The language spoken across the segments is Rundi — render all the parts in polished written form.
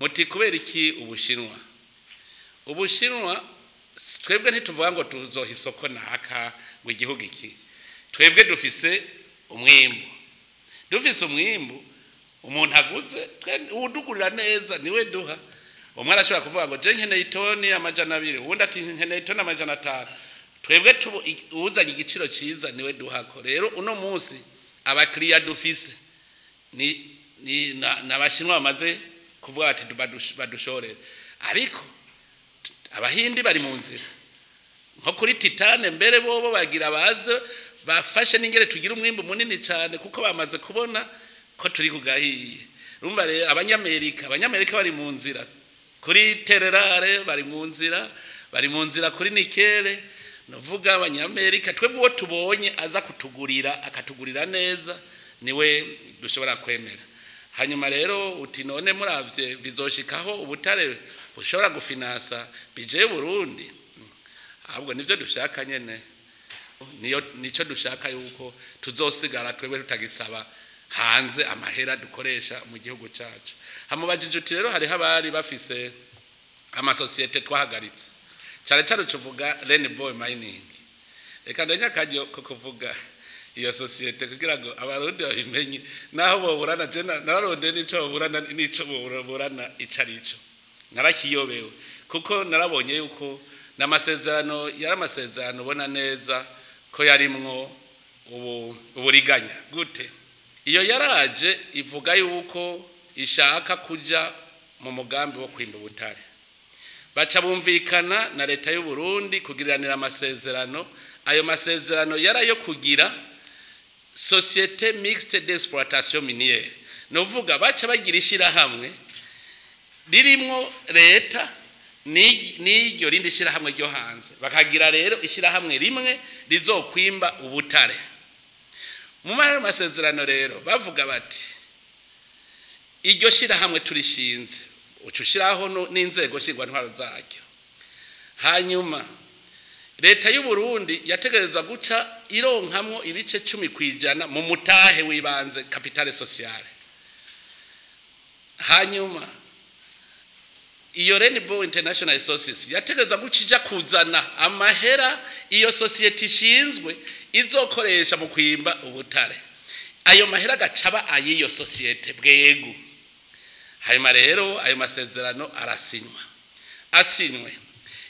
Muti kubera iki Ubushinwa? Ubushinwa, twebwe ntituvuga ngo tuzoha isoko naka, ngo igihugu iki. Twebwe dufise umwimbu, dufise umwimbu, umuntu aguze uwudugurira neza niwe duha. Umwe arashobora kuvuga ngo je nkeneye itoni 200, uwundi ati nkeneye itoni 500. Twebwe uwuzanye igiciro cyiza niwe duhako. Rero uno munsi abakiriya dufise ni n'Abashinwa bamaze kuvuga bati badushorere, ariko Abahindi bari mu nzira nko kuri titane. Mbere bobo bagira baze bafashe n'ingere tugira umwimbu munini cyane, kuko bamaze kubona ko turi kugahiye. Urumva rero Abanyamerika bari mu nzira kuri terres rares, bari mu nzira kuri nickel. Nuvuga Abanyamerika, twebwe uwo tubonye aza kutugurira akatugurira neza niwe dushobora kwemera. Hanyuma rero uti none muravye bizoshikaho ubutare bushobora gufinansa budget Burundi? Ahubwo nivyo dushaka nyene, niyo nico dushaka, yuko tuzosigara twebwe tutagisaba hanze amahera dukoresha mu gihugu cacu. Hamubajije uti rero hariho abari bafise amasosiyete twahagaritse, cyane cyane tuvuga Rainbow Mining. Reka ndenya akaryo ko kuvuga iyo sosiyete kugira ngo Abarundi babimenye naho boburana. Je nararonde n'ico boburana, n'ico boburana ico arico narakiyobewe, kuko narabonye yuko n'amasezerano yari amasezerano ubona neza ko yarimwo ubu uburiganya. Gute? Iyo yaraje ivuga yuko ishaka kuja mu mugambi wo kwimba ubutare, baca bumvikana na leta y'u Burundi kugiriranira amasezerano. Ayo masezerano yarayo kugira société mixte d'exploitation minière, novuga baca bagira ishirahamwe ririmwo leta n'iryo rindi shirahamwe ryo hanze, bakagira rero ishirahamwe rimwe rizokwimba ubutare. Mu mayo masezerano rero bavuga bati iryo shirahamwe turishinze, uca ushiraho n'inzego ntwaro zaryo. Hanyuma leta y'u Burundi yategerezwa guca ironkamwo ibice 10% mu mutahe w'ibanze, capital social. Hanyuma iyo Rainbow International Resources yategerezwa guca ija kuzana amahera iyo sosiyete ishinzwe izokoresha mu kwimba ubutare, ayo mahera agacaba ay'iyo sosiyete bwegu. Hanyuma rero ayo masezerano arasinywa. Asinywe,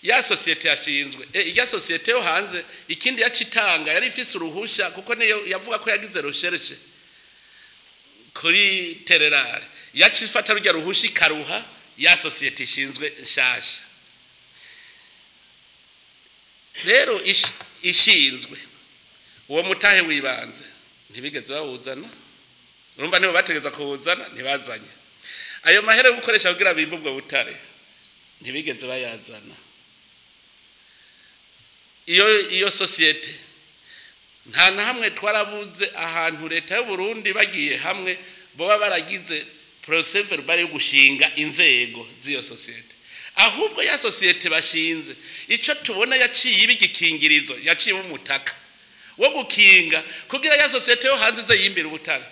ya sosiyete yashinzwe, irya sosiyete yo hanze ikindi yacitanga yari ifise uruhusha, kuko niyo yavuga ko yagize recherche kuri terres rares, yacifata rujya ruhusha ikaruha ya sosiyete ishinzwe nshasha. Rero ishinzwe, uwo mutahe wibanze ntibigeze bawuzana. Urumva nibo bategeza kuwuzana, ntibazanye. Ayo mahera yo gukoresha kugira bimbe ubwo butare ntibigeze bayazana. Iyo sosiyete nta na hamwe twarabuze ahantu leta y'u Burundi bagiye hamwe boba baragize procès verbal yo gushinga inzego z'iyo sosiyete. Ahubwo ya sosiyete bashinze, ico tubona yaciye iba igikingirizo, yaciye umutaka wo gukinga kugira ya sosiyete yo hanze ize yimbira ubutare.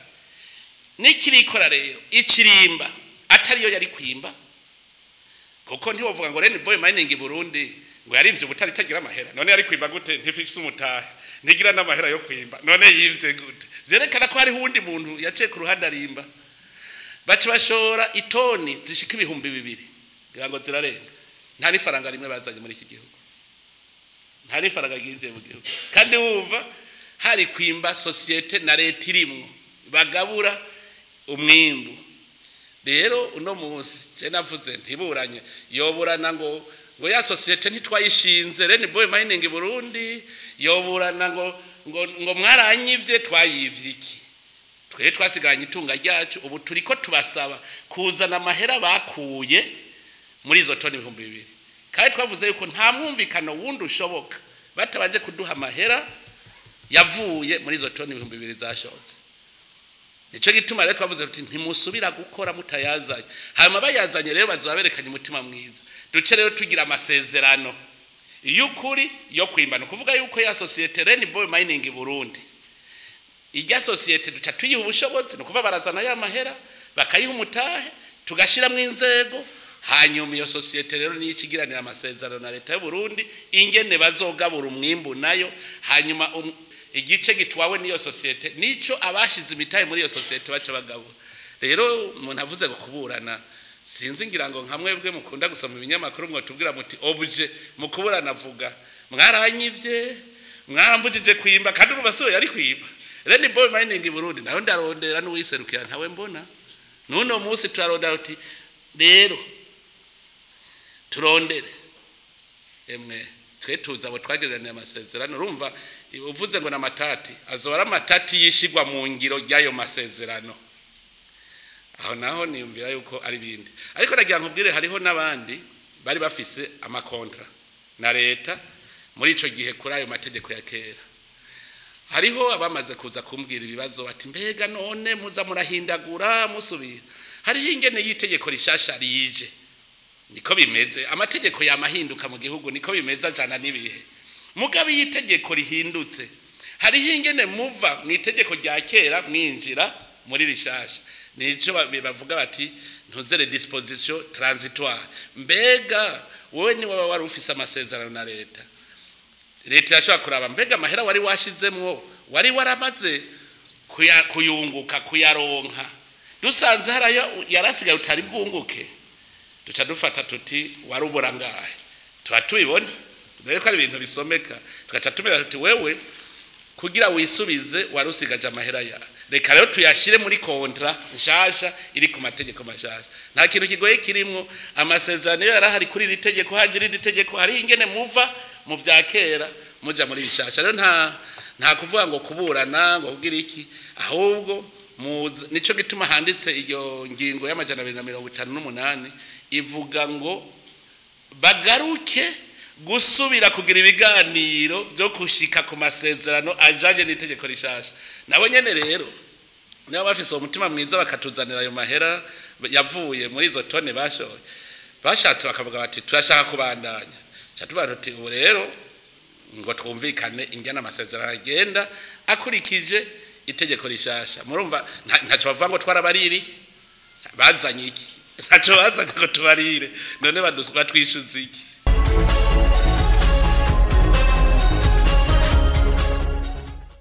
Nikirikora rero ikirimba atariyo yari kwimba, kuko ntiwovuga ngo Rainbow Mining Burundi ngo yarivye ubutare itagira amahera. None yari kwimba gute? Ntifise umutahe, ntigira n'amahera yo kwimba, none yivye gute? Vyerekana ko hariho uwundi muntu yaciye ku ruhande arimba. Baca bashora itoni zishika 2000, ngira ngo zirarenga, nta n'ifaranga rimwe bazanye muri iki gihugu, nta n'ifaranga ryinjiye mu gihugu. Kandi wumva hari kwimba sosiyete na leta irimwo bagabura umwimbu. Rero uno munsi je navuze ntiburanye, yoburana ngo ya sosiyete ntitwayishinze Rainbow Mining Burundi, yoburana ngo mwaranyivye. Twayivye iki? Twe twasigaranye itunga ryacu. Ubu turiko tubasaba kuzana amahera bakuye muri izo toni 2000, kandi twavuze yuko nta mwumvikano wundi ushoboka batabanje kuduha amahera yavuye muri izo toni 2000 zashotse. Nico gituma rero twavuze tuti ntimusubira gukora mutayazanye. Hanyuma bayazanye rero bazoba berekanye umutima mwiza, duce rero tugira amasezerano y'ukuri yo kwimbana. Kuvuga yuko ya sosiyete Rainbow Mining Burundi, irya sosiyete duca tuyiha ubushobozi, ni ukuvuga barazana ya mahera bakayiha umutahe. tugashiramwo inzego. Hanyuma iyo société rero niyo ikigiranira amasezerano na leta y'u Burundi ingene bazogabura umwimbu nayo. Hanyuma igice gitwawe n'iyo société nico abashize imitahe muri iyo société baca bagabura. Rero umuntu avuze ngo kuburana, sinzi, ngira ngo nka mwebwe mukunda gusoma ibinyamakuru mwotubwira muti objet mu kuburana avuga mwaranyivye, mwarambujije kwimba, kandi urumva siwe yari kwimba. Rainbow Mining i Burundi nawe ndarondera n'uwiserukira ntawe mbona n'uno munsi. Turarondera uti rero turondere emwe twe tuza abo twagereraniye amasezerano. Urumva uvuze ngo namatati azoba ari amatati yishigwa mu ngiro ry'ayo masezerano. Aho naho niyumvira yuko ari bindi, ariko nagira nkubwire hariho n'abandi bari bafise ama contrats na leta muri ico gihe kuri ayo mategeko ya kera. Hariho abamaze kuza kumbwira ibibazo bati: "Mbega none muza murahindagura musubira?" Hariho ingene y'itegeko rishasha rije, niko bimeze, amategeko yamahinduka mu gihugu, niko bimeze, ajana n'ibihe. Mugabo iyo itegeko rihindutse, hariho ingene muva mu itegeko rya kera mwinjira muri rishasha. Nico bavuga bati ntuzere disposition transitoire. Mbega wowe ni waba wari ufise amasezerano na leta, leta irashobora kuraba mbega amahera wari washizemwo wari waramaze kuyunguka, kuyaronka. Dusanze harayo yarasigaye utari bwunguke, duca dufata tuti warubura ngahe, tuba tubibona rero ko ari ibintu bisomeka, tugaca tumenya tuti wewe kugira wisubize wari usigaje amahera ya, reka rero tuyashyire muri contrat nshasha iri ku mategeko mashasha. Nta kintu kigoye kirimwo. Amasezerano iyo yarahari kuri iri tegeko, haje irindi tegeko, hari ingene muva mu vya kera muja muri bishasha. Rero nta kuvuga ngo kuburana ngo kugira iki, ahubwo nico gituma handitse iyo ngingo y'258 ivuga ngo bagaruke gusubira kugira ibiganiro byo kushika ku masezerano ajanye n'itegeko rishasha. Nabo nyene rero niba bafise uwo mutima mwiza bakatuzanira ayo mahera yavuye muri izo tone bashoye, bashatse bakavuga bati turashaka kubandanya, ca tuvuga tuti ubu rero ngo twumvikane ingene amasezerano agenda akurikije itegeko rishasha. Murumva ntaco bavuga ngo twarabaririye. Bazanye iki? Ntaco bazanye ngo tubarire. None batwishuza iki?